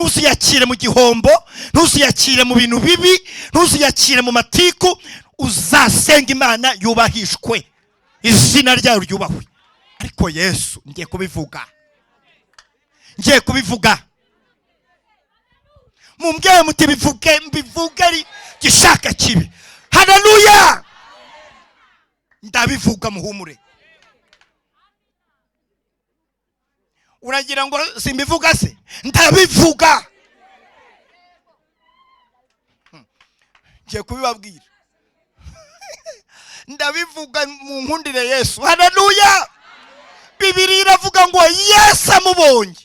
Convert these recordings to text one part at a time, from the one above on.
Ntuziyakire mu gihombo, ntuziyakire mu bintu bibi, ntuziyakire mu matiku. Uzasenga Imana yubahishwe, izina ryayo ryubahwe. Ariko Yesu, ngiye kubivuga, ngiye kubivuga, mumbwire muti bivuge, mbivuge gishaka kibi. Haleluya, ndabivuga muhumure. Uragira ngo simbivuga se? Ndabivuga, ngiye kubibabwira. Ndabivuga mu nkundire Yesu. Haleluya. Bibiliya iravuga ngo Yesu amubonye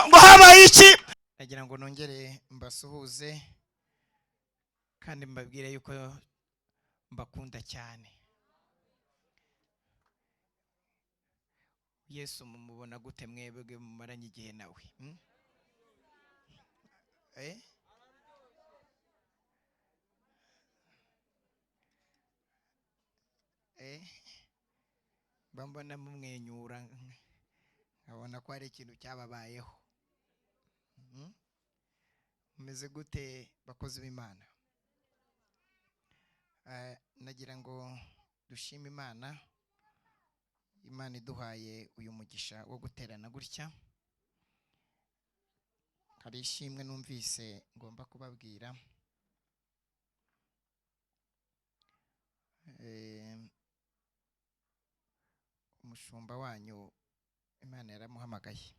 ngo habaye iki? Ndagira ngo nongere mbasuhuze kandi mbabwire yuko mbakunda cyane. Yesu mumubona gute mwebwe mumaranye igihe nawe? Mbona mumwenyura nkabona ko hari ikintu cyababayeho. Mumeze gute bakozi b'Imana? Nagira ngo dushime Imana, Imana iduhaye uyu mugisha wo guterana gutya. Hari ishimwe numvise ngomba kubabwira. Umushumba wanyu Imana yaramuhamagaye,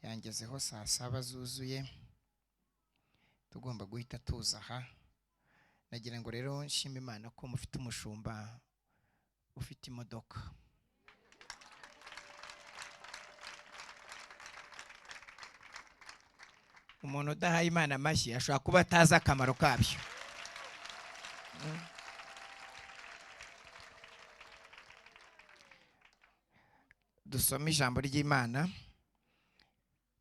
yangezeho saa saba zuzuye, tugomba guhita tuza aha. Nagira ngo rero nshime Imana ko mufite umushumba ufite imodoka. Umuntu udahaye Imana amashyi ashobora kuba atazi akamaro kabyo. Dusome ijambo ry'Imana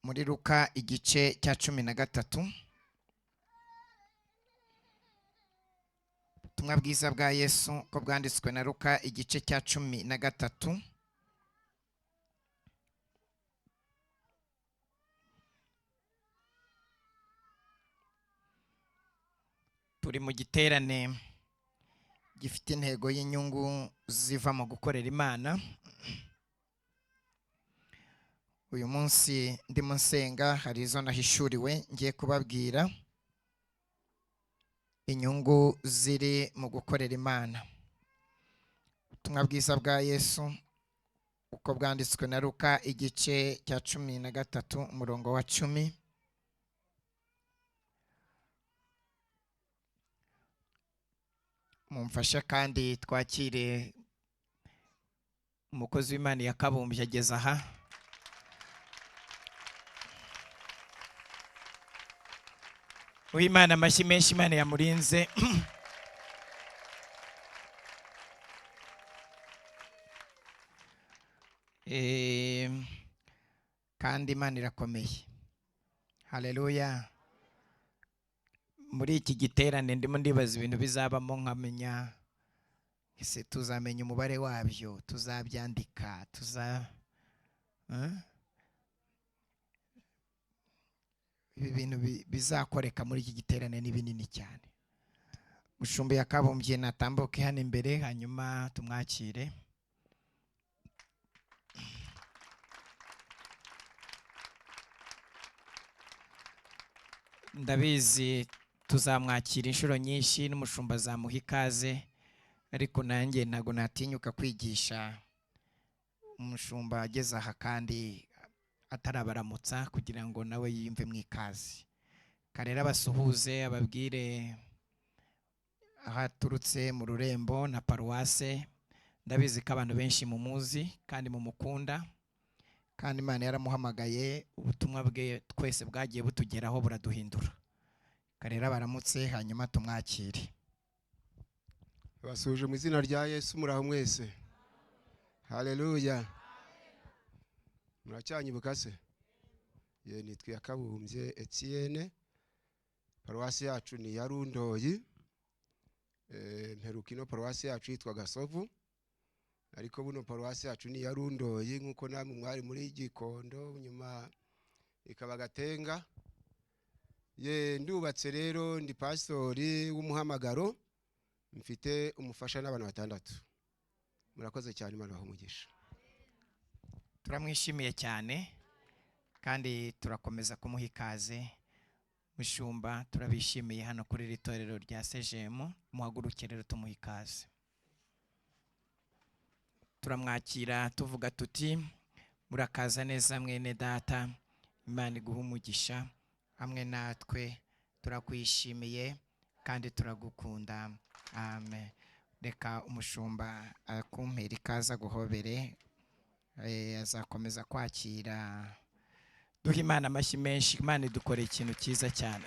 muri Luka igice cya 13. Ubutumwa bwiza bwa Yesu ko bwanditswe na Luka igice cya 13. Turi mu giterane gifite intego y'inyungu ziva mu gukorera Imana. Uyu munsi ndimo nsenga hari izo nahishuriwe ngiye kubabwira, inyungu ziri mu gukorera Imana. Ubutumwa bwiza bwa Yesu uko bwanditswe na Luka igice cya 13 umurongo wa 10. Mumfashe kandi twakire umukozi w'Imana yakabumbye ageze aha. Uwimana amashyi menshi, Imana yamurinze. Kandi Imana irakomeye. Haleluya. Muri iki giterane ndimo ndibaza ibintu bizabamo, nkamenya ese tuzamenya umubare wabyo, tuzabyandika, tuza ibi bintu bizakoreka muri iki giterane ni binini cyane. Mushumba yakabumbye natambuke hano imbere hanyuma tumwakire. Ndabizi tuzamwakira inshuro nyinshi n'umushumba azamuha ikaze, ariko nanjye ntago natinyuka kwigisha umushumba ageze aha kandi atarabaramutsa kugira ngo nawe yiyumve mu ikaze. Karera abasuhuze, ababwire aho aturutse mu rurembo na paruwase. Ndabizi ko abantu benshi mumuzi kandi mumukunda, kandi Imana yaramuhamagaye, ubutumwa bwe twese bwagiye butugeraho buraduhindura. Karera baramutse hanyuma tumwakire. Basuhuje mu izina rya Yesu, muraho mwese. Haleluya. Muracyanyibuka se? Ye, nitwa Yakabumbye Etienne, paruwasi yacu ni ya Rundoyi. Mperuka ino paruwasi yacu yitwa Gasovu. Ariko buno paruwasi yacu ni iya Rundoyi, nk'uko namwe mwari muri Gikondo, nyuma ikaba Gatenga. Ye, ndubatse rero, ndi pastori w'umuhamagaro, mfite umufasha n'abantu 6. Murakoze cyane, Imana ibahe umugisha. Turamwishimiye cyane kandi turakomeza kumuha ikaze. Mushumba, turabishimiye hano kuri iri torero rya CGM, muhaguruke rero tumuha ikaze. Turamwakira tuvuga tuti murakaza neza mwene data, Imana iguhe umugisha hamwe natwe, turakwishimiye kandi turagukunda. Amen. Reka umushumba akumpera ikaze aguhobere, azakomeza kwakira. Duhe Imana amashyi menshi, Imana idukoreye ikintu cyiza cyane.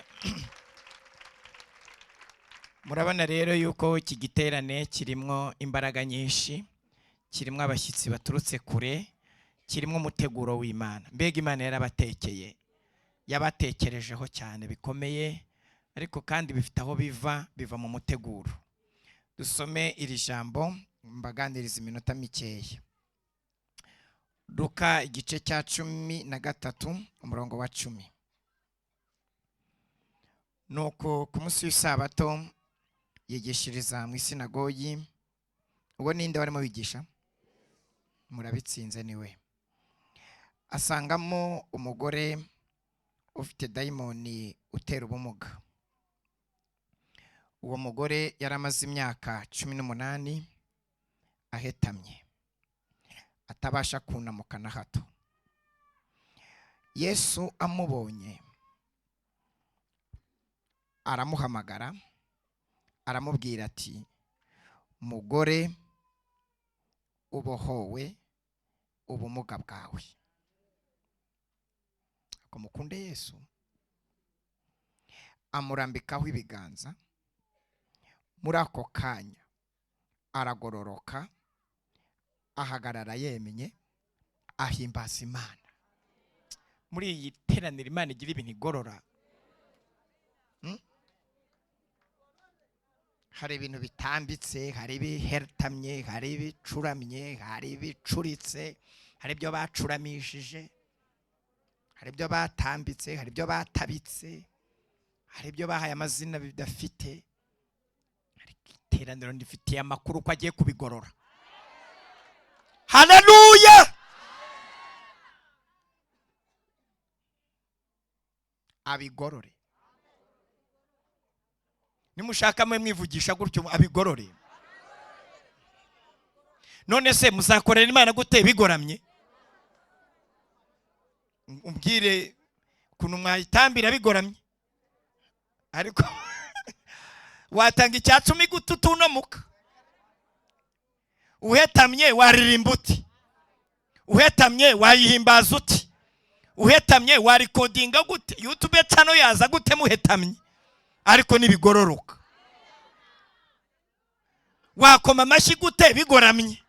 Murabona rero yuko iki giterane kirimwo imbaraga nyinshi, kirimwo abashyitsi baturutse kure, kirimwo umuteguro w'Imana. Mbega Imana yarabatekeye, yabatekerejeho cyane bikomeye, ariko kandi bifite aho biva, biva mu muteguro. Dusome iri jambo mbaganiriza iminota mikeya. Luka igice cya 13 umurongo wa 10. Nuko ku munsi w'isabato yigishiriza mu isinagogi. Uwo ninde warimo wigisha? Murabitsinze niwe. Asangamo umugore ufite dayimoni utera ubumuga. Uwo mugore yari amaze imyaka 18 ahetamye, atabasha kunamuka na hato. Yesu amubonye aramuhamagara, aramubwira ati mugore, ubohowe ubumuga bwawe. Ako mukunde Yesu. Amurambikaho ibiganza, muri ako kanya aragororoka, ahagarara yemye, ahimbaza Imana. Muri iyi teraniro Imana igira ibintu igorora. Hari ibintu bitambitse, hari ibihetamye, hari ibicuramye, hari ibicuritse, hari ibyo bacuramishije, hari ibyo batambitse, hari ibyo batabitse, hari ibyo bahaye amazina bidafite. Ariko iteraniro ndifitiye amakuru ko agiye kubigorora. Haleluya! Abigorore. Nimushaka mwe mwivugisha gutyo, abigorore. None se muzakorera Imana gute bigoramye? Umbwire ukuntu mwayitambira bigoramye. Ariko watanga icya 10 gute utunamuka? Uhetamye waririmba uti? Uhetamye wayihimbaza uti? Uhetamye warikodinga gute? YouTube channel yaza gute muhetamye? Ariko nibigororoka. Wakoma amashyi gute bigoramye?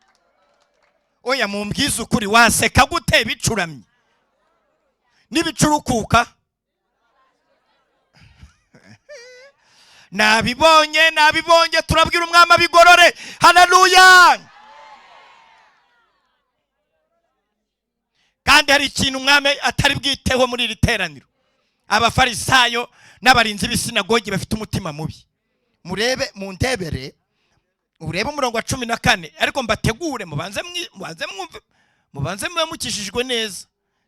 Oya mumbwize ukuri, waseka gute bicuramye? Nibicurukuka? Nabibonye, nabibonye, turabwira umwami abigorore. Haleluya! Kandi hari ikintu umwami atari bwiteho muri iri teraniro. Abafarisayo n'abarinzi b'isinagogi bafite umutima mubi. Murebe mundebere, urebe umurongo wa 14, ariko mbategure, mubanze mubanze mwumve, mubanze mube mukijijwe neza.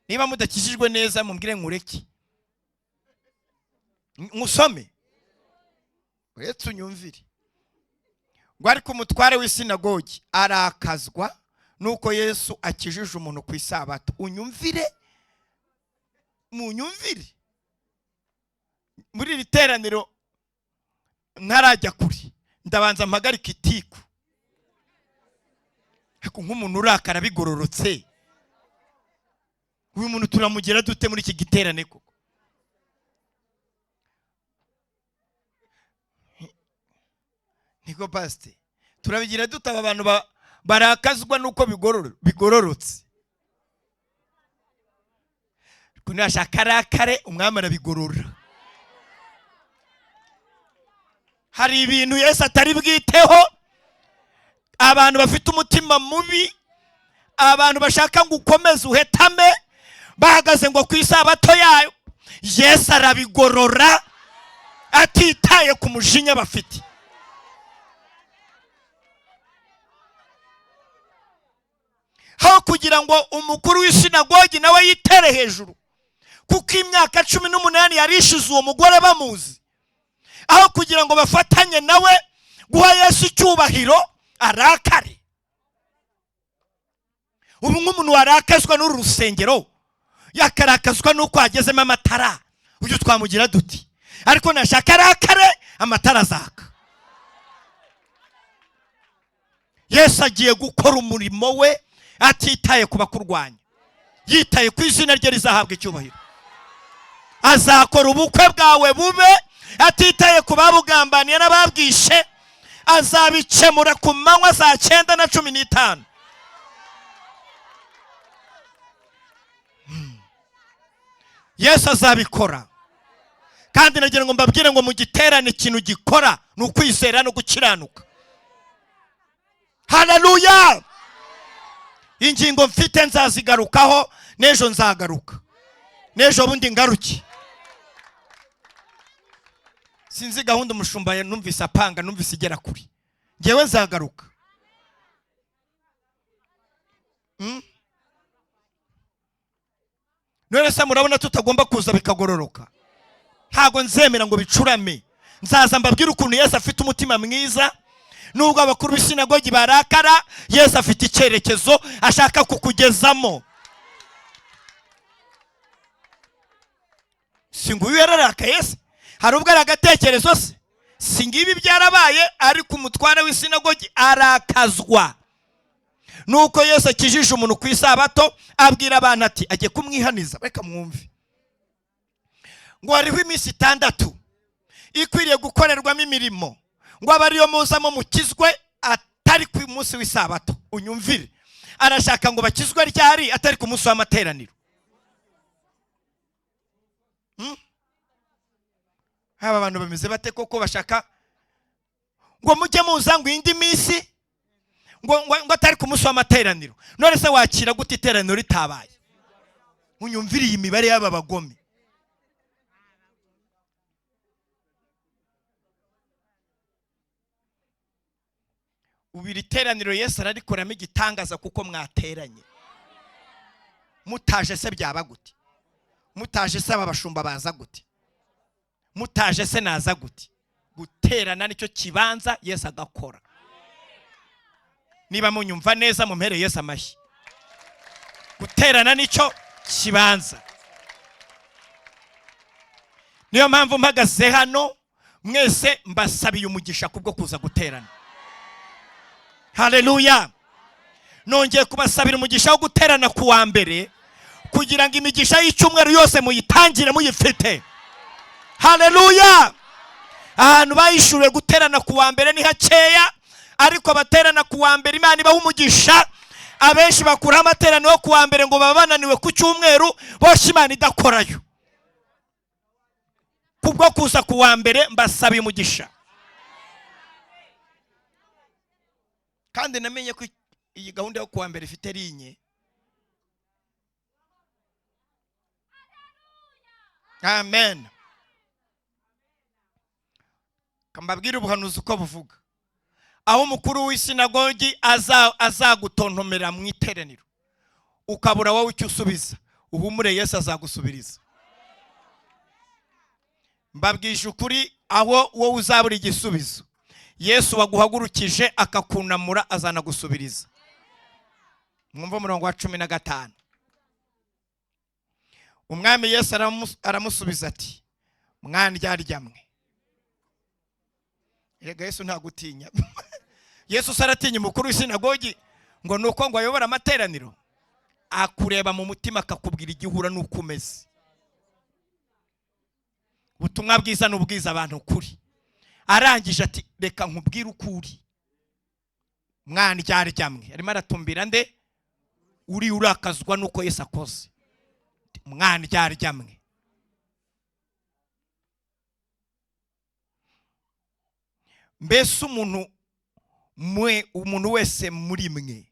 Niba mudakijijwe neza mumbwire nkureke, nkusome, uretse unyumvire. Ngo ariko umutware w'isinagogi arakazwa nuko Yesu akijije umuntu ku isabato. Unyumvire, munyumvire. Muri iri teraniro ntarajya kure, ndabanza mpagarika itiku. Ariko nk'umuntu urakara bigororotse, uyu muntu turamugira dute muri iki giterane koko? Niko pastor, turabigira dute aba bantu barakazwa nuko bigororotse? Ariko nashaka arakare, umwami arabigorora. Hari ibintu Yesu atari bwiteho, Abantu bafite umutima mubi, abantu bashaka ngo ukomeze uhetame, bahagaze ngo ku isabato yayo, Yesu arabigorora atitaye ku mujinya bafite. Aho kugira ngo umukuru w'isinagogi nawe yitere hejuru, kuko imyaka 18 yari ishize uwo mugore bamuzi, aho kugira ngo bafatanye nawe guha Yesu icyubahiro, arakare. Ubu nk'umuntu warakazwa n'uru rusengero, yakarakazwa n'uko hagezemo amatara, uyu twamugira duti, ariko nashaka arakare, amatara azaka. Yesu agiye gukora umurimo we atitaye ku bakurwanya, yitaye ku izina rye rizahabwa icyubahiro. Azakora ubukwe bwawe bube atitaye ku babugambaniye n'ababwishe, azabikemura ku manywa saa 9 na 15. Yesu azabikora. Kandi nagira ngo mbabwire ngo mu giterane ikintu gikora ni ukwizera no gukiranuka. Haleluya! Ingingo mfite nzazigarukaho, n'ejo nzagaruka, n'ejo bundi ngaruke. Sinzi gahunda umushumba numvise apanga, numvise igera kuri ngewe nzagaruka. None se murabona tutagomba kuza bikagororoka? Ntago nzemera ngo bicurame. Nzaza mbabwire ukuntu Yesu afite umutima mwiza. Nubwo abakuru b'isinagogi barakara, Yesu afite icyerekezo ashaka kukugezamo. Si nguyu yararakaye se? Hari ubwo ari agatekerezo se? Si ngibi byarabaye, ariko umutware w'isinagogi arakazwa nuko Yesu akijije umuntu ku isabato, abwira abantu ati agiye kumwihaniza. Reka mwumve ngo hariho iminsi 6 ikwiriye gukorerwamo imirimo, ngo abe ariyo muzamo mukizwe, atari ku munsi w'isabato. Unyumvire, arashaka ngo bakizwe ryari atari ku munsi w'amateraniro? Aba bantu bameze bate koko? Bashaka ngo mujye muza ngo indi minsi ngo atari ku munsi w'amateraniro. None se wakira gute iteraniro ritabaye? Unyumvire iyi mibare y'aba bagome. Ubu iri teraniro Yesu ararikoramo igitangaza kuko mwateranye. Mutaje se byaba gute? Mutaje se aba bashumba baza gute? Mutaje se naza gute? Guterana nicyo kibanza Yesu agakora. Niba munyumva neza mumpere Yesu amashyi. Guterana nicyo kibanza. Niyo mpamvu mpagaze hano mwese mbasabiye umugisha kubwo kuza guterana. Haleluya! Nongeye kubasabira umugisha wo guterana ku wa mbere, kugira ngo imigisha y'icyumweru yose muyitangire muyifite. Haleluya! Ahantu bayishuriwe guterana ku wa mbere ni hakeya, ariko abaterana ku wa mbere Imana ibaha umugisha. Abenshi bakuraho amateraniro yo ku wa mbere ngo baba bananiwe ku cyumweru, bose Imana idakorayo. Kubwo kuza ku wa mbere mbasabiye umugisha. Kandi namenye ko iyi gahunda yo ku wa mbere ifite linye. Amen. Mbabwire ubuhanuzi uko buvuga. Aho umukuru w'isinagogi azagutontomera mu iteraniro, ukabura wowe icyo usubiza, uhumure Yesu azagusubiriza. Mbabwije ukuri, aho wowe uzabura igisubizo, Yesu waguhagurukije akakunamura azanagusubiriza. Mwumve umurongo wa 15. Umwami Yesu aramusubiza ati mwandyarya mwe. Erega Yesu ntagutinya. Yesu se aratinya umukuru w'isinagogi ngo nuko ngo ayobore amateraniro? Akureba mu mutima akakubwira igihura n'uko umeze. Ubutumwa bwiza n'ubwiza abantu ukuri. Arangije ati reka nkubwire uko uri. Mwandyarya mwe. Arimo aratumbira nde? Uri urakazwa nuko Yesu akoze. Mwandyarya mwe. Mbese umuntu Mwe, umuntu wese muri mwe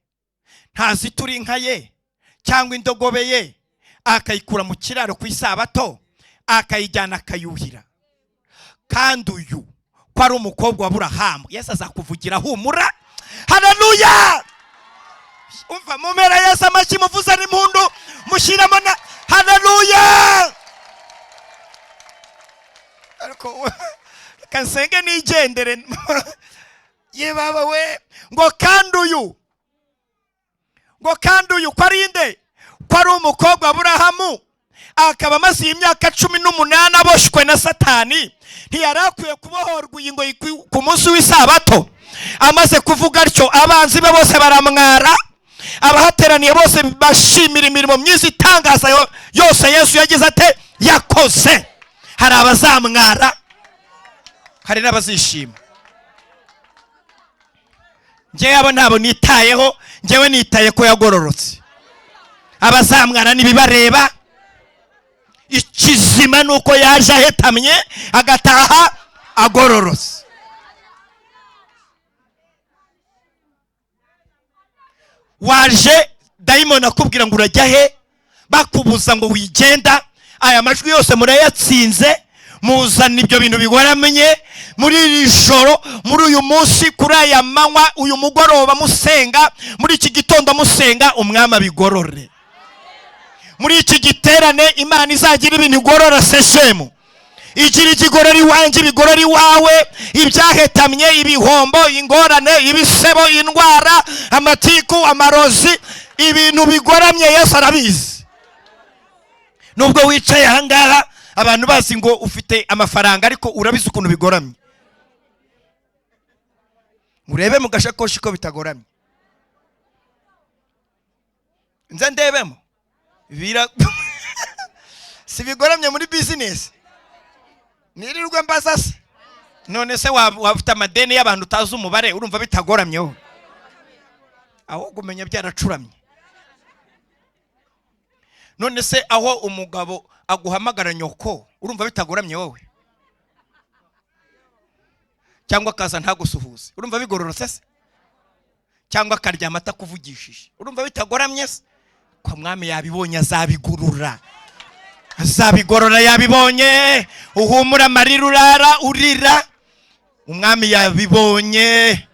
ntazitura inka ye cyangwa indogobe ye, akayikura mu kiraro ku isabato, akayijyana akayuhira? Kandi uyu ko ari umukobwa wa Burahamu, Yesu azakuvugira, humura. Haleluya! Umva, mumera Yesu amashyi, muvuze n'impundu, mushyiramo na haleluya. Ariko reka nsenge nigendere. Ye baba we! Ngo kandi uyu, ngo kandi uyu ko ari nde? Ko ari umukobwa wa Burahamu, akaba amaze iyi myaka 18 aboshywe na Satani, ntiyari akwiye kubohorwa iyi ngoyi ku munsi w'isabato? Amaze kuvuga atyo, abanzi be bose baramwara, abahateraniye bose bashimira imirimo myiza itangaza yose Yesu yagize ate? Yakoze. Hari abazamwara, hari n'abazishima. Njyewe abo ntabwo nitayeho, njyewe nitaye ko yagororotse. Abazamwara ntibibareba. Ikizima ni uko yaje ahetamye, agataha agororotse. Waje dayimoni akubwira ngo urajya he, bakubuza ngo wigenda. Aya majwi yose murayatsinze, muzana ibyo bintu bigoramye muri iri joro, muri uyu munsi, kuri aya manywa, uyu mugoroba musenga, muri iki gitondo musenga, umwami abigorore. Muri iki giterane Imana izagira ibintu igorora. Seshemu igira ikigorora iwanjye, ibigorora iwawe, ibyahetamye, ibihombo, ingorane, ibisebo, indwara, amatiku, amarozi, ibintu bigoramye Yesu arabizi. Nubwo wicaye ahangaha abantu bazi ngo ufite amafaranga, ariko urabizi ukuntu bigoramye. Urebe mu gashakoshi ko bitagoramye, nze ndebemo bira si bigoramye muri bizinesi nirirwe mbaza se? None se waba ufite amadeni y'abantu utazi umubare, urumva bitagoramye wowe? Ahubwo umenya byaracuramye. None se aho umugabo aguhamagara nyoko, urumva bitagoramye wowe? Cyangwa akaza ntagusuhuze, urumva bigororotse se? Cyangwa akaryama atakuvugishije, urumva bitagoramye se? Kwa mwami yabibonye, azabigorora, azabigorora, yabibonye. Uhumura amarira urara urira, umwami yabibonye,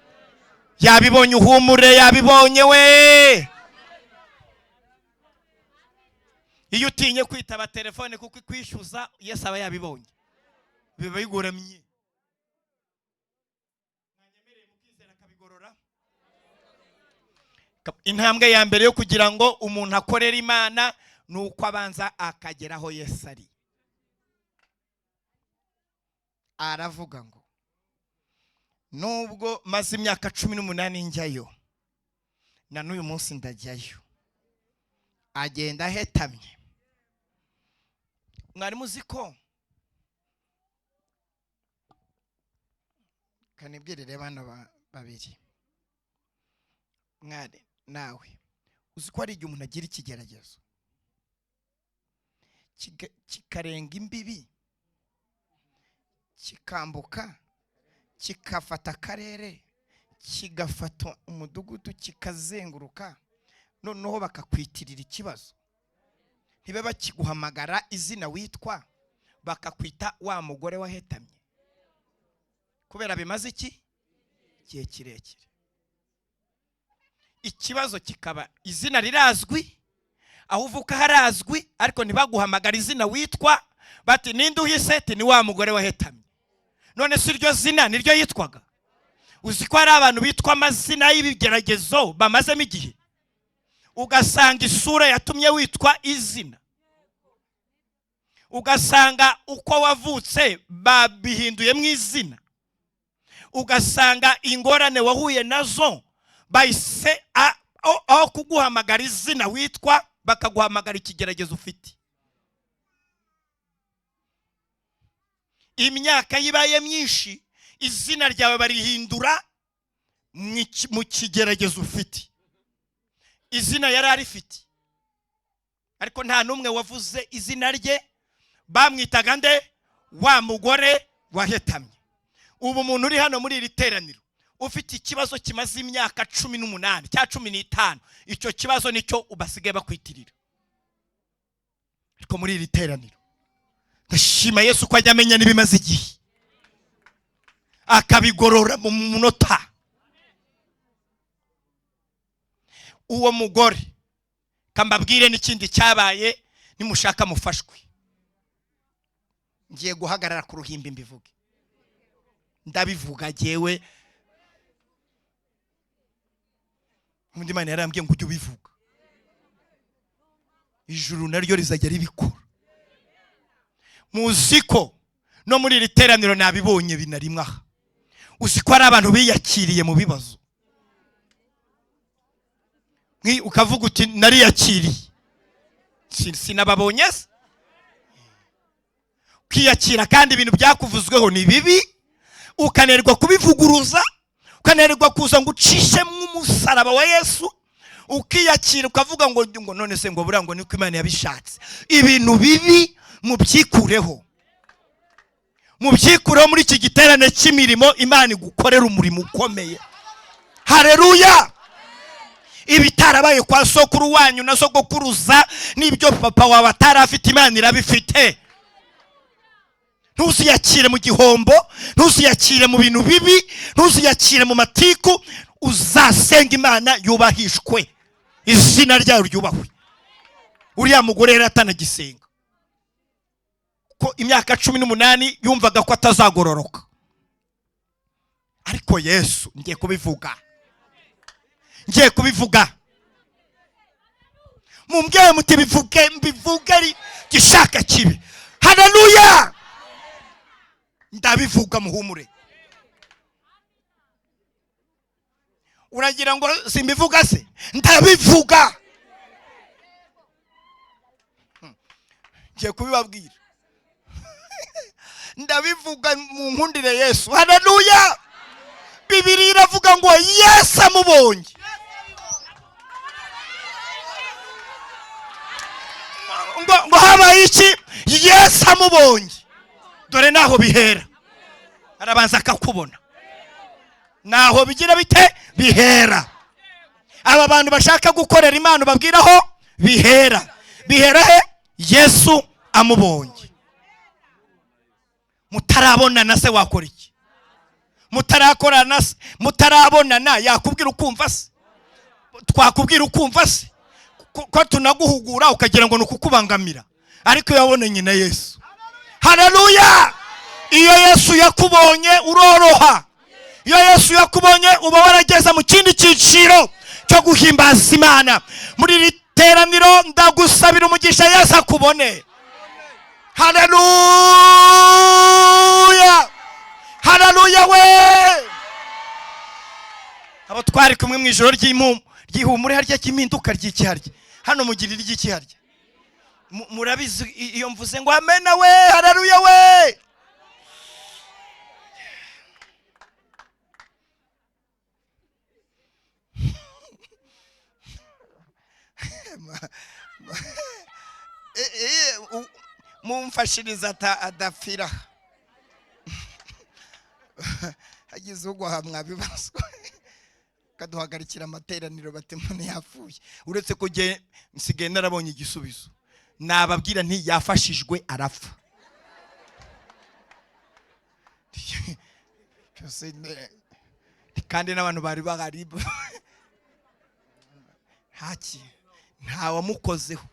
yabibonye, uhumure, yabibonye we. Iyo utinye kwitaba telefone kuko ikwishyuza, Yesu aba yabibonye, biba bigoramye. Mwanyemereye mukizera akabigorora. Intambwe ya mbere yo kugira ngo umuntu akorere Imana ni uko abanza akagera aho Yesu ari. Aravuga ngo nubwo maze imyaka 18 njyayo, na n'uyu munsi ndajyayo. Agenda ahetamye. Mwari muzi ko, kanibwirire bano babiri, mwari nawe uzi ko hari igihe umuntu agira ikigeragezo kikarenga imbibi, kikambuka, kikafata akarere, kigafata umudugudu, kikazenguruka, noneho bakakwitirira ikibazo, ntibe bakiguhamagara izina witwa, bakakwita wa mugore wahetamye, kubera bimaze iki igihe kirekire. Ikibazo kikaba izina rirazwi, aho uvuka harazwi, ariko ntibaguhamagara izina witwa, bati ninde uhise? Ati ni wa mugore wahetamye. None si iryo zina niryo yitwaga? Uzi ko hari abantu bitwa amazina y'ibigeragezo bamazemo igihe, ugasanga isura yatumye witwa izina, ugasanga uko wavutse babihinduye mu izina, ugasanga ingorane wahuye nazo bahise aho kuguhamagara izina witwa bakaguhamagara ikigeragezo ufite. Imyaka yibaye myinshi, izina ryawe barihindura mu kigeragezo ufite. Izina yari arifite, ariko nta n'umwe wavuze izina rye. Bamwitaga nde? Wa mugore wahetamye. Ubu umuntu uri hano muri iri teraniro Ufite ikibazo kimaze imyaka 18 cyangwa 15, icyo kibazo nicyo basigaye bakwitirira. Ariko muri iri teraniro ndashima Yesu ko ajya amenya n'ibimaze igihe, akabigorora mu munota. Uwo mugore kambabwire n'ikindi cyabaye, nimushaka mufashwe. Ngiye guhagarara ku ruhimbi mbivuge, ndabivuga jyewe. Undi Imana yarambwiye ngo ujye ubivuga, ijuru naryo rizajya ribikora. Muzi ko no muri iri teraniro nabibonye binarimwe aha. Uzi ko hari abantu biyakiriye mu bibazo, ukavuga uti nariyakiriye, sinababonye se? Ukiyakira kandi ibintu byakuvuzweho ni bibi, ukanerwa kubivuguruza, ukanerwa kuza ngo ucishemo umusaraba wa Yesu, ukiyakira ukavuga ngo none se ngo buriya ngo niko Imana yabishatse. Ibintu bibi mubyikureho, mubyikureho muri iki giterane cy'imirimo. Imana igukorera umurimo ukomeye. Haleluya! Ibitarabaye kwa sokuru wanyu na sogokuruza n'ibyo papa wawe atarafite, Imana irabifite. Ntuziyakire mu gihombo, ntuziyakire mu bintu bibi, ntuziyakire mu matiku. Uzasenga Imana yubahishwe, izina ryayo ryubahwe. Uriya mugore yari atanagisenga, ko imyaka 18 yumvaga ko atazagororoka. Ariko Yesu, ngiye kubivuga, ngiye kubivuga, mumbwire muti bivuge, mbivuge gishaka kibi. Haleluya! Ndabivuga muhumure. Uragira ngo simbivuga se? Ndabivuga, ngiye kubibabwira. Ndabivuga mu nkundire Yesu. Haleluya! Bibiliya iravuga ngo Yesu amubonye, ngo habaye iki? Yesu amubonye. Dore naho bihera, arabanza akakubona. Naho bigira bite? Bihera. Aba bantu bashaka gukorera Imana babwiraho bihera. Bihera he? Yesu amubonye. Mutarabonana se wakora iki? Mutarakorana se? Mutarabonana yakubwira ukumva se? Twakubwira ukumva se? Ko tunaguhugura ukagira ngo ni ukukubangamira, ariko iyo wabonanye na Yesu. Haleluya! Iyo Yesu yakubonye uroroha. Iyo Yesu yakubonye uba warageze mu kindi cyiciro cyo guhimbaza Imana. Muri iri teraniro ndagusabira umugisha, Yesu akubone. Haleluya! Haleluya we! Abo twari kumwe mu ijoro ry'ihumure harya cy'impinduka ry'ikiharya, hano mugira iry'ikiharya. Murabizi iyo mvuze ngo amena we, haleluya we. Mumfashiriza adapfira. Hagize ugwa mwabibazwa kaduhagarikira amateraniro bati umuntu yapfuye. Uretse ko jye nsigaye narabonye igisubizo, nababwira nti yafashijwe arapfa. Kandi n'abantu bari bahari ntaki, ntawamukozeho.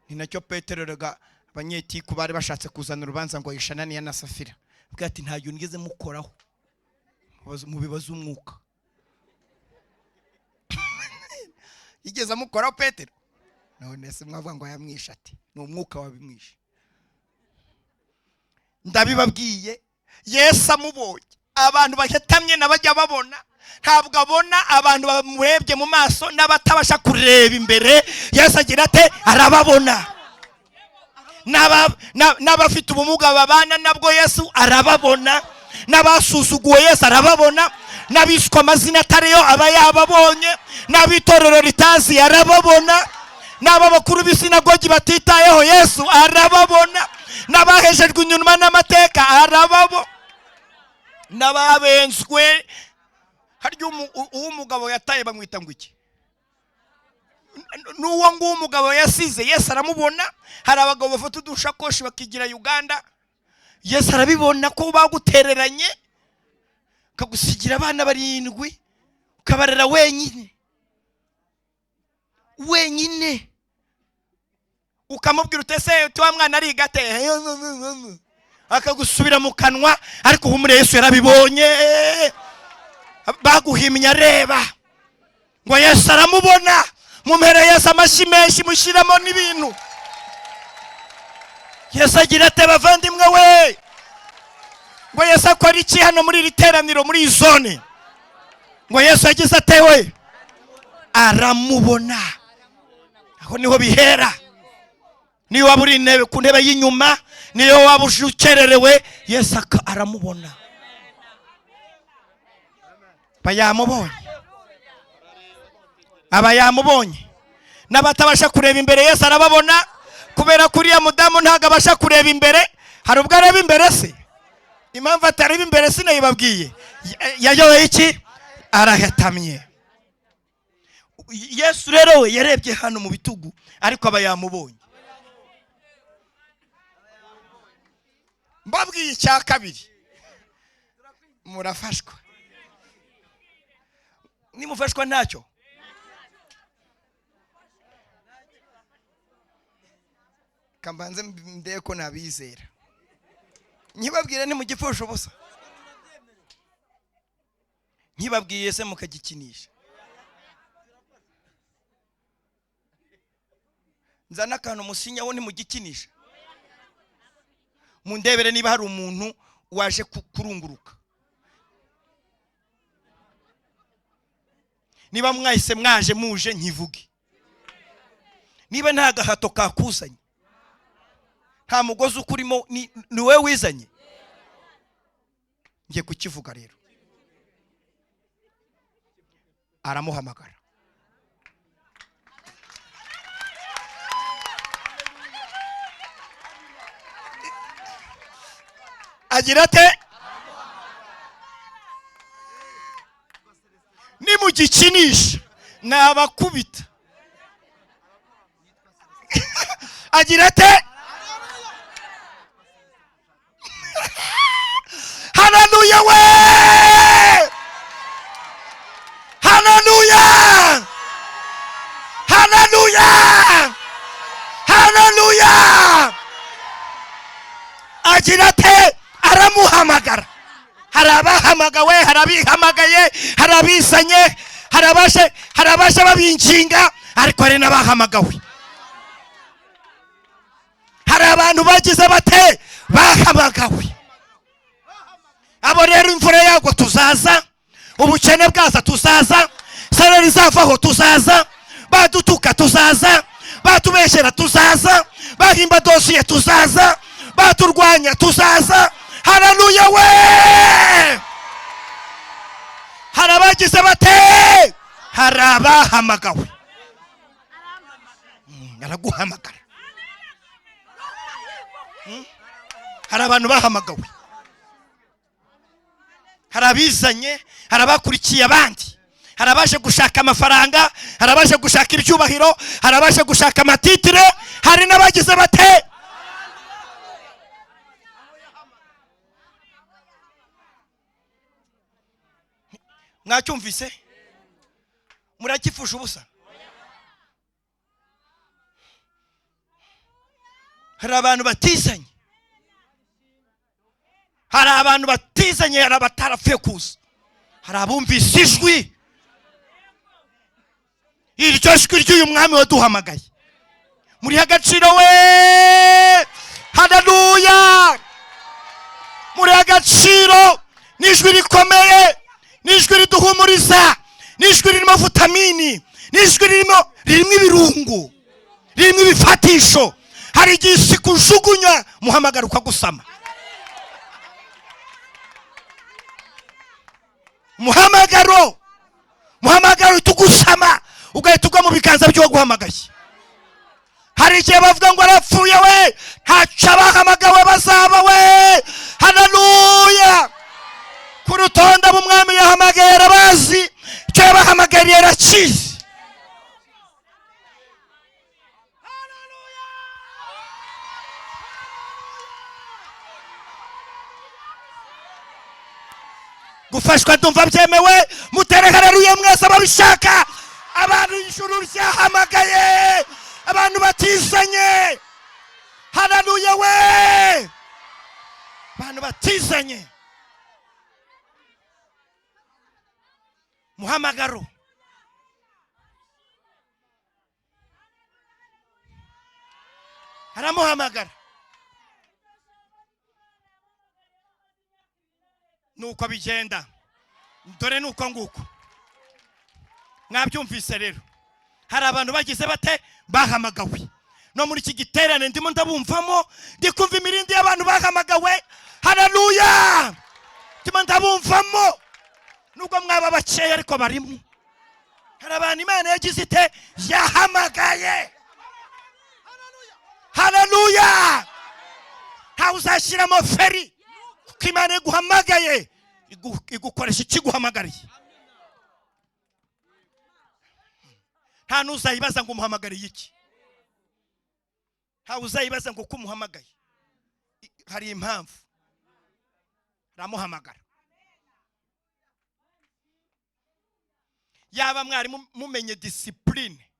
Ni nacyo Petero rega abanyetiku bari bashatse kuzana urubanza ngo yishe Ananiya na Safira, avuga ati ntabyo nigeze mukoraho, mubibaze umwuka. Yigeze amukoraho Petero? None se mwavuga ngo yamwishe ati ni umwuka wabimwishe. Ndabibabwiye, Yesu amubonye, abantu bahetamye n'abajya babona, ntabwo abona abantu bamurebye mu maso n'abatabasha kureba imbere. Yesu agira ate? Arababona. N'abafite ubumuga babana nabwo Yesu arababona, n'abasuzuguwe Yesu arababona, n'abiswe amazina atariyo aba yababonye, n'abitorero ritazi arababona, n'ababakuru b'isinagogi batitayeho Yesu arababona, n'abahejejwe inyuma n'amateka arababona. N'ababenzwe. Harya uw'umugabo yataye bamwita ngo iki? N'uwo nguwo umugabo yasize, Yesu aramubona. Hari abagabo bafata udushakoshi bakigira Uganda, Yesu arabibona ko bagutereranye, akagusigira abana 7, ukabarera wenyine wenyine, ukamubwira utese uti wa mwana ariga ate, akagusubira mu kanwa. Ariko humure, Yesu yarabibonye, baguhimye areba. Ngo Yesu aramubona. Mumpere Yesu amashyi menshi, mushyiramo n'ibintu. Yesu agira ate, bavandimwe we? Ngo Yesu akora iki hano muri iri teraniro, muri iyi zone? Ngo Yesu yagize ate we? Aramubona. Aho niho bihera. Niyo waba uri ku ntebe y'inyuma, niyo waba ukererewe, Yesu aramubona. Aba yamubonye, aba yamubonye. N'abatabasha kureba imbere Yesu arababona, kubera ko uriya mudamu ntabwo abasha kureba imbere. Hari ubwo areba imbere se? Impamvu atareba imbere sinayibabwiye. Yayoboye iki? Arahetamye. Yesu rero we yarebye hano mu bitugu, ariko aba yamubonye. Mbabwiye icya kabiri, murafashwa. Nimufashwa ntacyo. Kambanze ndebe ko nabizera. Nkibabwire ntimugipfusha ubusa. Nkibabwiye se mukagikinisha. Nzana akantu musinyaho ntimugikinisha. Mundebere niba hari umuntu waje kurunguruka. Niba mwahise mwaje muje nkivuge. Niba nta gahato kakuzanye, nta mugozi ukurimo, ni wowe wizanye. Ngiye kukivuga rero. Aramuhamagara. Agira ate? Nimugikinisha nabakubita. Agira ate? Haleluya we! Haleluya! Haleluya! Haleluya! Agira ate? Aramuhamagara. Hari abahamagawe, hari abihamagaye, hari abisanye, hari abashe babinginga, ariko hari n'abahamagawe. Hari abantu bagize bate? Bahamagawe. Abo rero imvura yagwa tuzaza, ubukene bwaza tuzaza, salari zavaho tuzaza, badutuka tuzaza, batubeshyera tuzaza, bahimba dosiye tuzaza, baturwanya tuzaza. Haleluya we! Hari abagize bate? Hari abahamagawe. Araguhamagara. Hari abantu bahamagawe, hari abizanye, hari abakurikiye abandi, hari abaje gushaka amafaranga, hari abaje gushaka ibyubahiro, hari abaje gushaka amatitire, hari n'abagize bate? Mwacyumvise? Murakifusha ubusa. Hari abantu batizanye, hari abantu batizanye, hari abatarapfuye kuza, hari abumvise ijwi, iryo jwi ry'uyu mwami waduhamagaye. Muri agaciro we! Haleluya! Muri agaciro, n'ijwi rikomeye, n'ijwi riduhumuriza, n'ijwi ririmo vitamini, n'ijwi ririmo ibirungo, ririmo ibifatisho. Hari igihe isi kujugunya muhamagara ukagusama. Muhamagaro, muhamagaro tugusama, ugahita ugwa mu biganza by'uwaguhamagaye. Hari igihe bavuga ngo arapfuye we, ntacyo abahamagawe bazaba we. Haleluya! Ku rutonde abo umwami yahamagaye arabazi, icyo yabahamagariye arakizi. Gufashwa ndumva byemewe, mutere haleluya mwese ababishaka. Abantu ijuru ryahamagaye, abantu batizanye, haleluya we, abantu batizanye. Muhamagaro aramuhamagara, nuko bigenda. Dore nuko nguko mwabyumvise. Rero hari abantu bagize bate? Bahamagawe. No muri iki giterane ndimo ndabumvamo, ndi kumva imirindi y'abantu bahamagawe. Haleluya, ndimo ndabumvamo, nubwo mwaba bakeya ariko barimo. Hari abantu Imana yagize ite? Yahamagaye. Haleluya, ntawe uzashyiramo feri, kuko Imana iguhamagaye igukoresha ikiguhamagariye. Nta n'uzayibaza ngo umuhamagariye iki, ntawe uzayibaza ngo uko umuhamagaye. Hari impamvu aramuhamagara. Yaba mwari mumenye discipline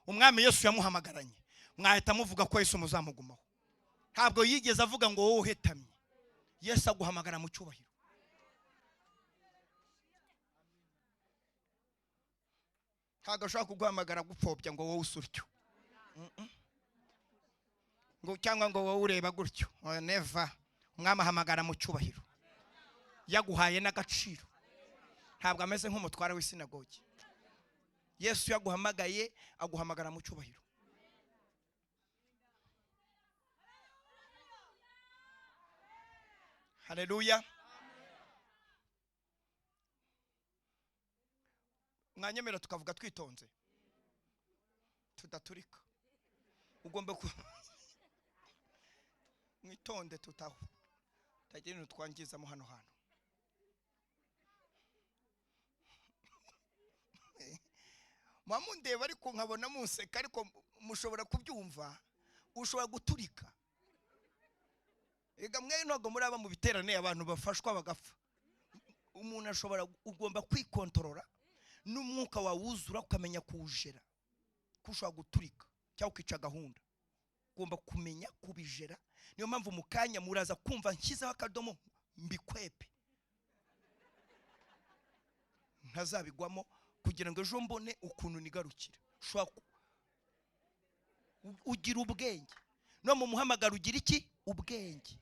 umwami Yesu yamuhamagaranye, mwahita muvuga ko Yesu muzamugumaho. Ntabwo yigeze avuga ngo wowe uhetamye. Yesu aguhamagara mu cyubahiro. Ntabwo ashobora kuguhamagara gupfobya ngo wowe usuryo, ngo cyangwa ngo wowe ureba gutyo. Oh, never. Umwami ahamagara mu cyubahiro, yaguhaye n'agaciro. Ntabwo ameze nk'umutware w'isinagogi. Yesu yaguhamagaye aguhamagara mu cyubahiro. Haleluya. Mwanyemera tukavuga twitonze tudaturika. Ugomba ku mwitonde tutaho tagira ibintu twangizamo hano hantu. Muba mundeba ariko nkabona munseka, ariko mushobora kubyumva. Ushobora guturika. Ega mwe ntabwo muraba mu biterane abantu bafashwa bagapfa. Umuntu ashobora, ugomba kwikontorora n'umwuka wawuzura ukamenya kuwujera, ko ushobora guturika cyangwa ukica gahunda. Ugomba kumenya kubijera. Niyo mpamvu mu kanya muraza kumva nshyizeho akadomo mbikwepe, ntazabigwamo, kugira ngo ejo mbone ukuntu nigarukira. Ushobora ugira ubwenge no mu muhamagaro, ugira iki? Ubwenge.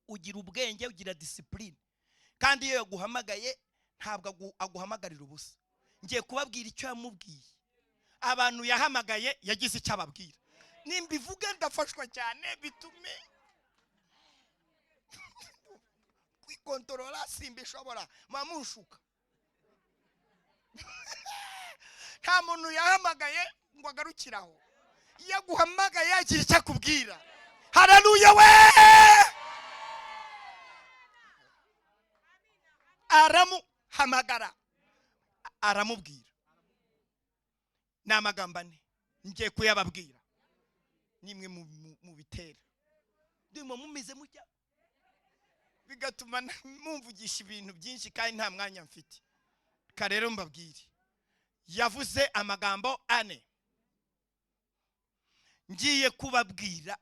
Ugira ubwenge, ugira discipline. Kandi iyo yaguhamagaye ntabwo aguhamagarira ubusa. Ngiye kubabwira icyo yamubwiye. Abantu yahamagaye yagize icyo ababwira. Nimbivuga ndafashwa cyane, bitume kwikontorora simbishobora, mamushuka. Nta muntu yahamagaye ngo agarukiraho. Iyo aguhamagaye yagira icyo akubwira. Haleluya we! Aramuhamagara aramubwira. Ni amagambo ane ngiye kuyababwira, nimwe mu bitera ndimo mumeze mujya, bigatuma mumvugisha ibintu byinshi kandi nta mwanya mfite. Reka rero mbabwire, yavuze amagambo ane. Ngiye kubabwira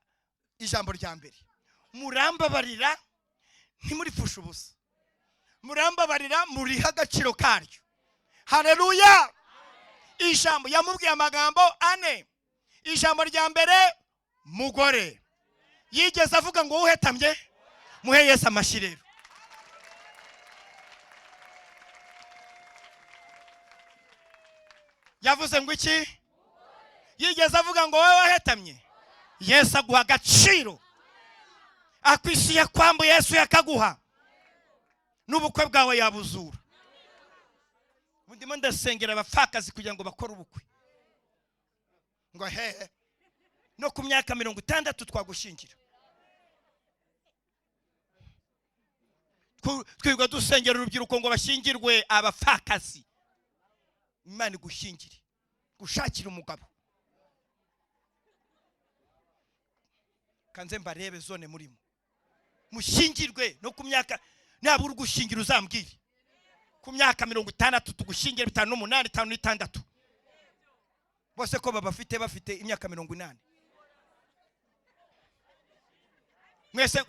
ijambo rya mbere. Murambabarira ntimuripfushe ubusa, murambabarira murihe agaciro karyo. Haleluya. Ijambo yamubwiye amagambo ane. Ijambo rya mbere, mugore. Yigeze avuga ngo uhetamye? Muhe Yesu amashyi rero. Yavuze ngo iki? Yigeze avuga ngo wowe wahetamye? Yesu aguha agaciro. Akwisi yakwambuye Yesu yakaguha, n'ubukwe bwawe yabuzura. Ndimo ndasengera abapfakazi kugira ngo bakore ubukwe, ngo hehe no ku myaka 60 twagushyingira. Twirirwa dusengera urubyiruko ngo bashyingirwe abapfakazi. Imana igushyingire, gushakira umugabo. Kanze mbarebe zone murimo, mushyingirwe no ku myaka, naba uri gushyingira uzambwire ku myaka 60 tugushyingire, 58, 56, bose ko babafite bafite imyaka 80. Mwese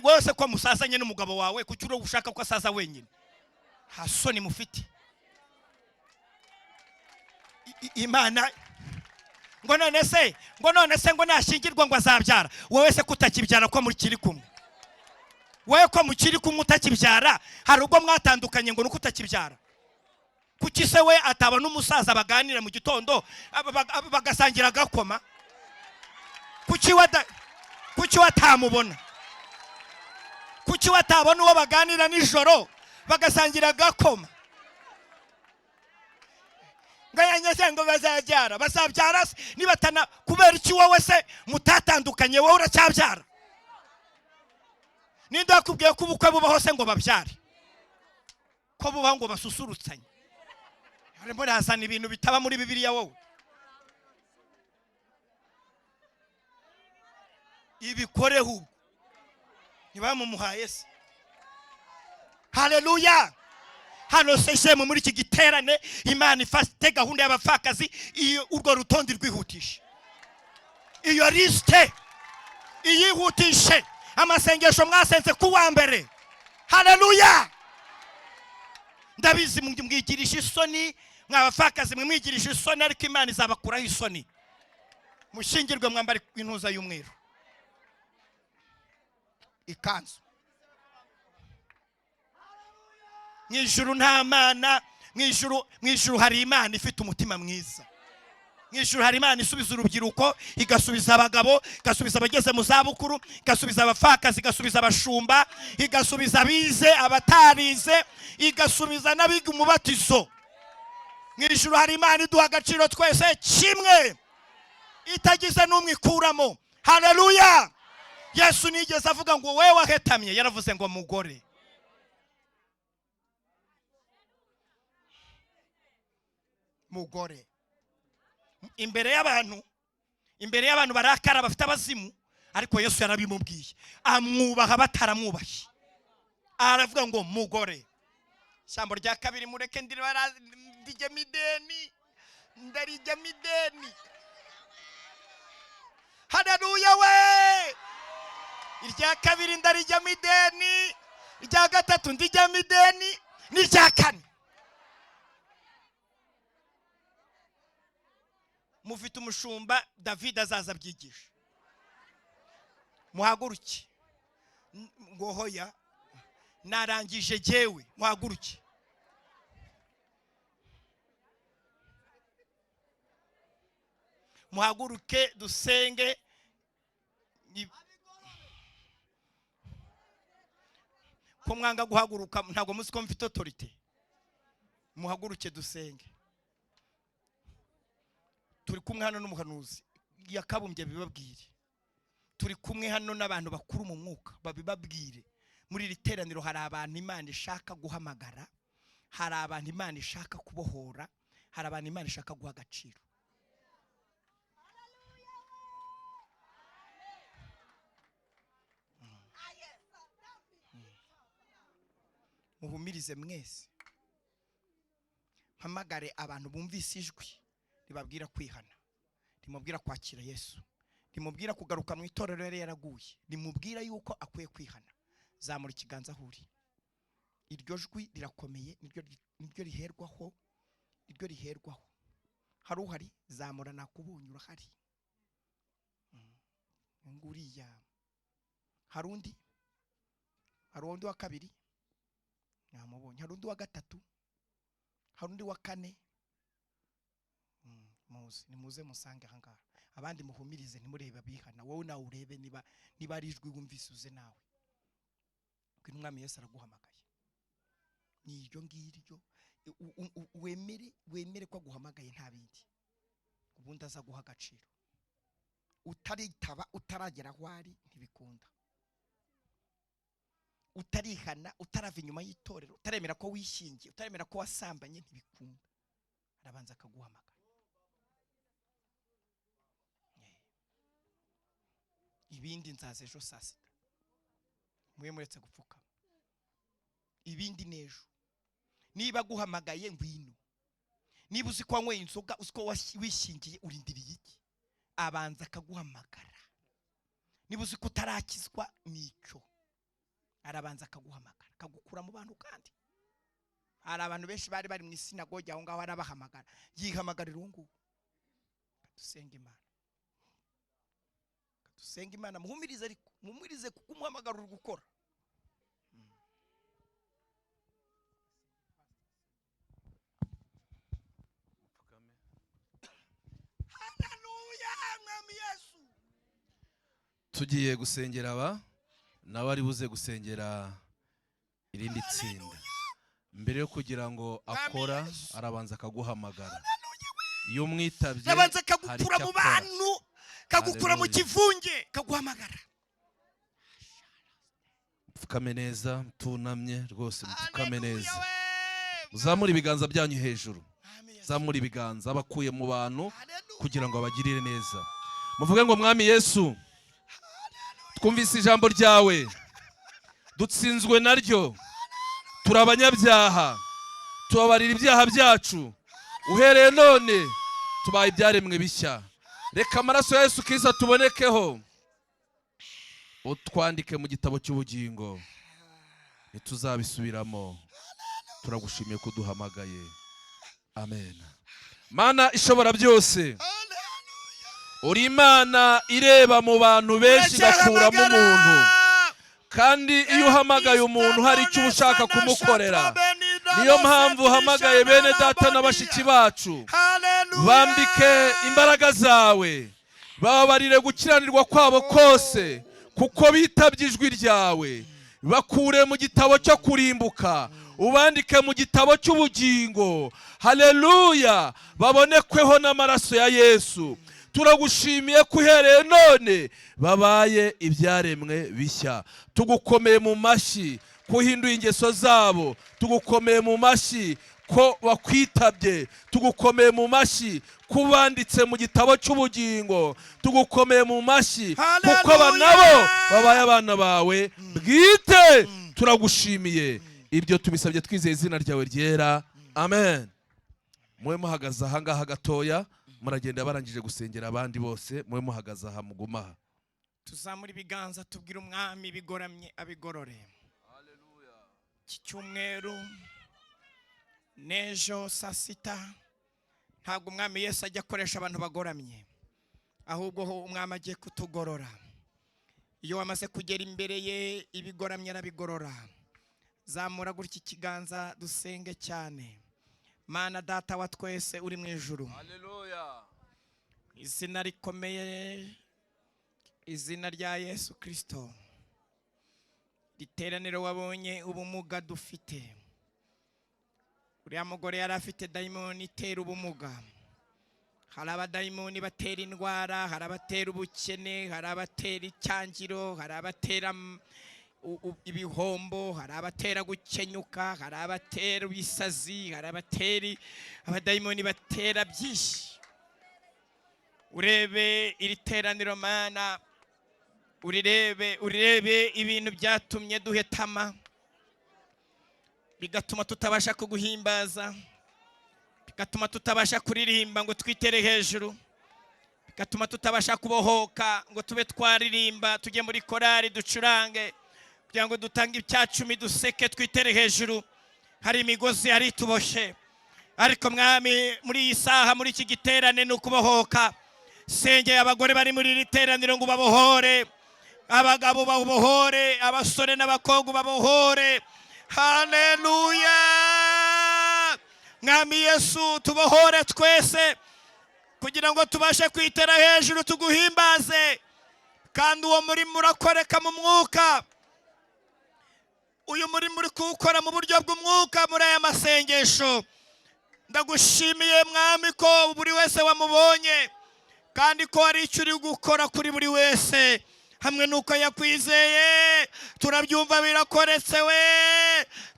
wese ko musazanye n'umugabo wawe, kuki uri ushaka ko asaza wenyine? Nta soni mufite. Imana ngo none se, ngo none se ngo nashyingirwa ngo azabyara. Wowe se kutakibyara ko mukiri kumwe? Wowe ko mukiri kumwe utakibyara, hari ubwo mwatandukanye ngo nuko utakibyara? Kuki se we atabona umusaza baganira mu gitondo bagasangira agakoma? Kuki we atamubona? Kuki we atabona uwo baganira nijoro bagasangira agakoma? Ngo yanyeze ngo bazabyara, bazabyara se nibatana? Kubera iki wowe se mutatandukanye, wowe uracyabyara? Ninde wakubwiye ko ubukwe bubaho se ngo babyare? Ko bubaho ngo basusurutsanye? Harimo razana ibintu bitaba muri Bibiliya. Wowe ibikoreho ubwo ntibamumuhaye se? Haleluya! Hano sejemu muri iki giterane Imana ifate gahunda y'abapfakazi, iyo urwo rutonde rwihutishe, iyo lisite iyihutishe, amasengesho mwasenze ku wa mbere. Haleluya! Ndabizi mwigirisha isoni, mwabapfakazi mwe mwigirisha isoni, ariko Imana izabakuraho isoni. Mushyingirwe mwambare intuza y'umweru, ikanzu. Mu ijuru nta mana, mu ijuru hari Imana ifite umutima mwiza. Mu ijuru hari Imana isubiza urubyiruko, igasubiza abagabo, igasubiza abageze mu zabukuru, igasubiza abapfakazi, igasubiza abashumba, igasubiza abize, abatarize, igasubiza n'abiga umubatizo. Mu ijuru hari Imana iduha agaciro twese kimwe, itagize n'umwe ikuramo. Haleluya! Yesu nigeze avuga ngo wewe wahetamye, yaravuze ngo mugore. Mugore imbere y'abantu, imbere y'abantu barakara bafite abazimu, ariko Yesu yarabimubwiye, amwubaha bataramwubaye, aravuga ngo mugore. Ijambo rya kabiri mureke ndijyemo ideni, ndarijyamo ideni. Haleluya we! Irya kabiri ndarijyamo ideni, irya gatatu ndijyamo ideni, n'irya kane. Mufite umushumba David azaza abyigisha. Muhaguruke. Ngo hoya narangije jewe, muhaguruke. Muhaguruke dusenge. Ko mwanga guhaguruka ntabwo muzi ko mfite autorité. Muhaguruke dusenge. Turi kumwe hano n'umuhanuzi yakabumbye bibabwire. Turi kumwe hano n'abantu bakuru mu mwuka babibabwire. Muri iri teraniro hari abantu Imana ishaka guhamagara, hari abantu Imana ishaka kubohora, hari abantu Imana ishaka guha agaciro. Muhumirize mwese, mpamagare abantu bumvise ijwi ribabwira kwihana, rimubwira kwakira Yesu, rimubwira kugaruka mu itorero yari yaraguye, rimubwira yuko akwiye kwihana. Zamura ikiganza aho uri. Iryo jwi rirakomeye, niryo riherwaho, niryo riherwaho. Hari uhari? Zamura, nakubonye urahari. Nguriya. Hari undi? Hari undi wa kabiri? Namubonye. Hari undi wa gatatu? Hari undi wa kane? Muze, nimuze musange aha ngaha. Abandi muhumirize ntimurebe abihana. Wowe nawe urebe niba ari ijwi wumvise uze nawe. Kuko Umwami Yesu araguhamagaye. Ni iryo ngiryo, wemere ko aguhamagaye nta bindi. Ubundi aza guha agaciro. Utaritaba utaragera aho ari ntibikunda. Utarihana, utarava inyuma y'itorero, utaremera ko wishingiye, utaremera ko wasambanye, ntibikunda. Arabanza akaguhamagara. Ibindi nzaza ejo saa 6, mube muretse gupfukama. Ibindi n'ejo. Niba aguhamagaye, ngwino. Niba uzi ko wanyweye inzoga, uzi ko wishingiye, urindiriye iki? Abanza akaguhamagara. Niba uzi ko utarakizwa, nicyo, arabanza akaguhamagara, akagukura mu bantu. Kandi hari abantu benshi bari bari mu isinagogi aho ngaho, arabahamagara, yihamagarira uwo nguwo. Dusenga Imana, dusenga Imana. Muhumirize, ariko muhumirize, kuko umuhamagaro uri gukora. Haleluya, Mwami Yesu. Tugiye gusengera aba, nawe ari buze gusengera irindi tsinda. Mbere yo kugira ngo akora, arabanza akaguhamagara. Iyo umwitabye, Arabanza hari kagukura icyo mu akora. bantu, kagukura mu Haleluya. kivunge, kaguhamagara. Mupfukame neza, tunamye rwose, mupfukame Haleluya neza. we. Uzamure ibiganza byanyu hejuru. Mwami Yesu. Zamura ibiganza abakuye mu bantu Haleluya. kugira ngo abagirire neza. Muvuge ngo: "Mwami Yesu, twumvise ijambo ryawe, dutsinzwe naryo, turi abanyabyaha, tubabarira ibyaha byacu. Uhereye none tubaye ibyaremwe bishya. Reka amaraso ya Yesu Kristo tubonekeho, utwandike mu gitabo cy'ubugingo, ntituzabisubiramo. Turagushimiye ko uduhamagaye. Amen." Mana ishobora byose, uri Imana ireba mu bantu benshi igakuramo umuntu. Kandi iyo uhamagaye umuntu, hari icyo uba ushaka kumukorera. Niyo mpamvu uhamagaye bene data na bashiki bacu. Bambike imbaraga zawe, bababarire gukiranirwa kwabo kose, kuko bitabye ijwi ryawe. Bakure mu gitabo cyo kurimbuka, ubandike mu gitabo cy'ubugingo. Haleluya! Babonekweho n'amaraso ya Yesu. Turagushimiye ko uhereye none babaye ibyaremwe bishya. Tugukomeye mu mashyi ko uhinduye ingeso zabo. Tugukomeye mu mashyi ko bakwitabye. Tugukomeye mu mashyi ko ubanditse mu gitabo cy'ubugingo. Tugukomeye mu mashyi kuko aba nabo babaye abana bawe bwite. Turagushimiye. Ibyo tubisabye twizeye izina ryawe ryera. Amen. Mube muhagaze ahangaha gatoya, muragenda barangije gusengera abandi bose. Mube muhagaze aha, muguma aha. Tuzamura ibiganza, tubwire Umwami ibigoramye abigorore. Iki cyumweru n'ejo saa 6, ntabwo Umwami Yesu ajya akoresha abantu bagoramye, ahubwo ho Umwami agiye kutugorora. Iyo wamaze kugera imbere ye, ibigoramye arabigorora. Zamura gutya ikiganza, dusenge cyane. Mana Data wa twese uri mu ijuru, izina rikomeye, izina rya Yesu Kirisito, riteraniro wabonye ubumuga dufite. Uriya mugore yari afite dayimoni itera ubumuga. Hari abadayimoni batera indwara, hari abatera ubukene, hari abatera icyangiro, hari abatera ibihombo, hari abatera gukenyuka, hari abatera ibisazi, hari abatera, abadayimoni batera byinshi. Urebe iri teraniro, Mana, urirebe, urirebe ibintu byatumye duhetama, bigatuma tutabasha kuguhimbaza, bigatuma tutabasha kuririmba ngo twitere hejuru, bigatuma tutabasha kubohoka ngo tube twaririmba, tujye muri korari ducurange kugira ngo dutange icyacumi, duseke, twitere hejuru. Hari imigozi yari ituboshe, ariko Mwami, muri iyi saha, muri iki giterane, ni ukubohoka. Sengeye abagore bari muri iri teraniro ngo babohore, abagabo babohore, abasore n'abakobwa babohore. Haleluya! Mwami Yesu, tubohore twese kugira ngo tubashe kwitera hejuru, tuguhimbaze. Kandi uwo murimo urakoreka mu mwuka. Uyu murimo uri kuwukora mu buryo bw'umwuka muri aya masengesho. Ndagushimiye, Mwami, ko buri wese wamubonye, kandi ko hari icyo uri gukora kuri buri wese. Hamwe n'uko yakwizeye, turabyumva birakoretse we.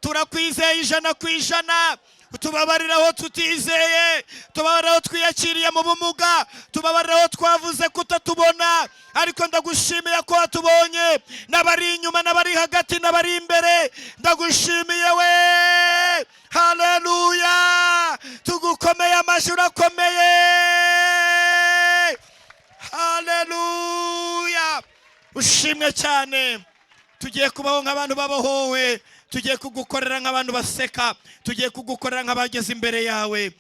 Turakwizeye 100%. Tubabarira aho tutizeye, tubabarira aho twiyakiriye mu bumuga, tubabarira aho twavuze kutatubona, ariko ndagushimiye ko watubonye, n'abari inyuma, n'abari hagati, n'abari imbere. Ndagushimiye we. Haleluya! Tugukomeye amashyi, urakomeye. Haleluya, ushimwe cyane. Tugiye kubaho nk'abantu babohowe, tugiye kugukorera nk'abantu baseka, tugiye kugukorera nk'abageze imbere yawe.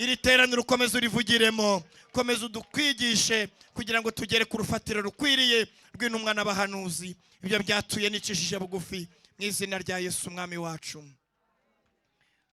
Iri teraniro ukomeze urivugiremo, komeza udukwigishe kugira ngo tugere ku rufatiro rukwiriye rw'intumwa n'abahanuzi. Ibyo byatuye nicishije bugufi mu izina rya Yesu, Umwami wacu.